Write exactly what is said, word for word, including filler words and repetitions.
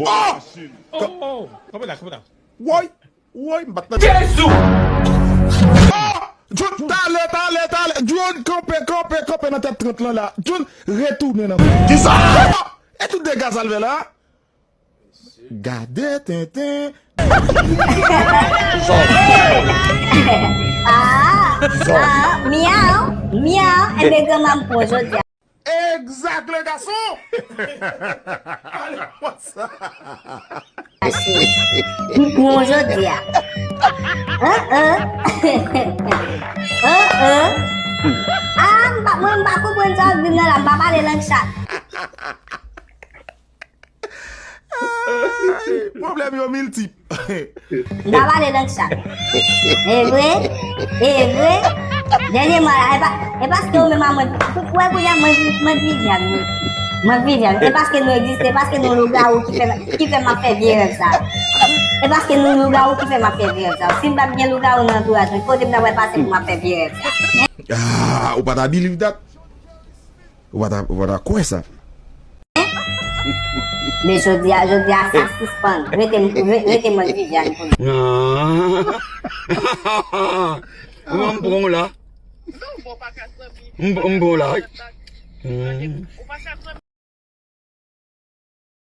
Oh! Oh! Kanpe la, kanpe la. Woy! Woy, m pa t nan. Jezi! Oh! Jun, talè, talè, talè. Jun, kanpe, kanpe, kanpe nan tèt trant lan la. Jun, retounen nan. Kisa? Oh! E tout dega sa l fè la? Gade tenten. Ah, ah, miaw, miaw, enben granma m pran jodi a. Exact, le garçon! Ale konsa. Mache. M pran jodi a. An, an. An, an. Ah, m pa, mwen m pa konprann sa w ap di m nan la, m pa pale lang chat. Ay, pwoblèm yo miltip. M pa pale lang chat. E vre? E vre? Dènyèman la, e pa, e paske ou menm a mwen, ou wè kounye a mwen, mwen Viviane, mwen Viviane, e paske nou egziste, e paske nou lougawou ki fè, ki fè m ap fè vye rèv sa. E paske nou lougawou ki fè m ap fè vye rèv sa. Si m pa t gen lougawou nan antouraj mwen, kote m ta pral pase pou m ap fè vye rèv sa? Ah, ou pa ta believe that? Ou pa ta, ou pa ta kwè sa? Men jodi a, jodi a sa sispann. Rete, re- rete mwen Viviane pou nou. Mwen m pran w la. M m pran w la.